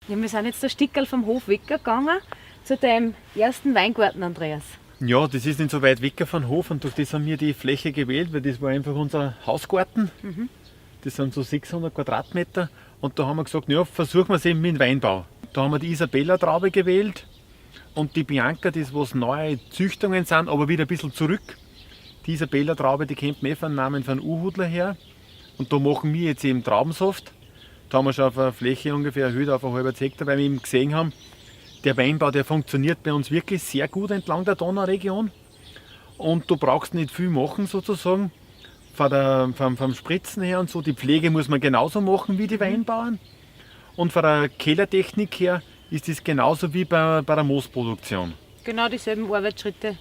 Ja, wir sind jetzt ein Stickerl vom Hof weggegangen zu deinem ersten Weingarten, Andreas. Ja, das ist nicht so weit weg vom Hof und durch das haben wir die Fläche gewählt, weil das war einfach unser Hausgarten. Das sind so 600 Quadratmeter und da haben wir gesagt, ja, versuchen wir es eben mit dem Weinbau. Da haben wir die Isabella-Traube gewählt und die Bianca, das was neue Züchtungen sind, aber wieder ein bisschen zurück. Die Isabella-Traube, die kennt man eh vom Namen von Uhudler her. Und da machen wir jetzt eben Traubensaft. Da haben wir schon auf einer Fläche ungefähr erhöht auf ein halbes Hektar, weil wir eben gesehen haben, der Weinbau, der funktioniert bei uns wirklich sehr gut entlang der Donauregion. Und du brauchst nicht viel machen sozusagen. Vom Spritzen her und so. Die Pflege muss man genauso machen wie die Weinbauern. Und von der Kellertechnik her ist das genauso wie bei der Mostproduktion. Genau dieselben Arbeitsschritte,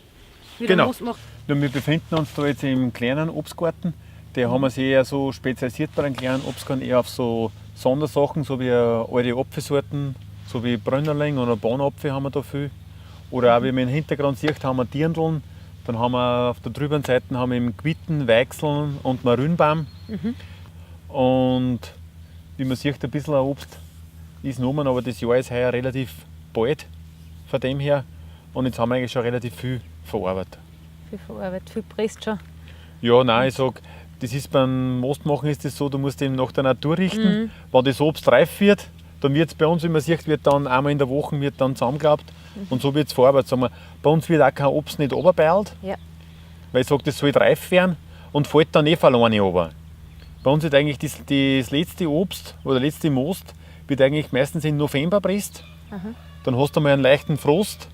wie der Most macht. Ja, wir befinden uns da jetzt im kleinen Obstgarten. Der haben wir sich eher so spezialisiert bei einem kleinen Obstgarten, eher auf so Sondersachen, so wie alte Apfelsorten, so wie Brünnerling oder Bahnapfel haben wir da viel. Oder auch, wie man im Hintergrund sieht, haben wir Dirndln. Dann haben wir auf der drüben Seite haben wir eben Quitten, Weichseln und Marünbaum. Und wie man sieht, ein bisschen ein Obst ist genommen, aber das Jahr ist heuer relativ bald von dem her. Und jetzt haben wir eigentlich schon relativ viel verarbeitet. Viel verarbeitet, viel presst schon. Ja, nein, ich sag, das ist beim Mostmachen ist das so, du musst eben nach der Natur richten. Wenn das Obst reif wird, dann wird es bei uns, wie man sieht, wird dann einmal in der Woche wird dann zusammengeklappt und so wird es verarbeitet. Sagen wir, bei uns wird auch kein Obst nicht runterbeeilt, weil ich sag, das soll reif werden und fällt dann eh von alleine runter. Bei uns wird eigentlich das letzte Obst oder der letzte Most wird eigentlich meistens im November gepresst. Dann hast du mal einen leichten Frost,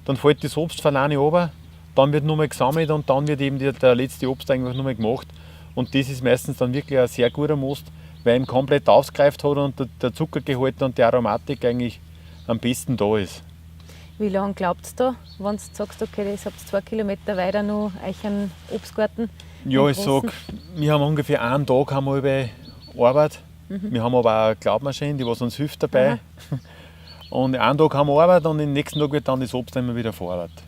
dann fällt das Obst von alleine runter, dann wird nochmal gesammelt und dann wird eben der letzte Obst eigentlich nochmal gemacht. Und das ist meistens dann wirklich ein sehr guter Most, weil ihm komplett ausgereift hat und der Zuckergehalt und die Aromatik eigentlich am besten da ist. Wie lange glaubst du da, wenn du sagst, okay, das habt ihr 2 Kilometer weiter noch euch einen Obstgarten? Ja, Einen ich sag, großen? wir haben ungefähr einen Tag haben wir über Arbeit. Wir haben aber auch eine Glaubmaschine, die was uns hilft dabei. Und einen Tag haben wir Arbeit und den nächsten Tag wird dann das Obst immer wieder verarbeitet.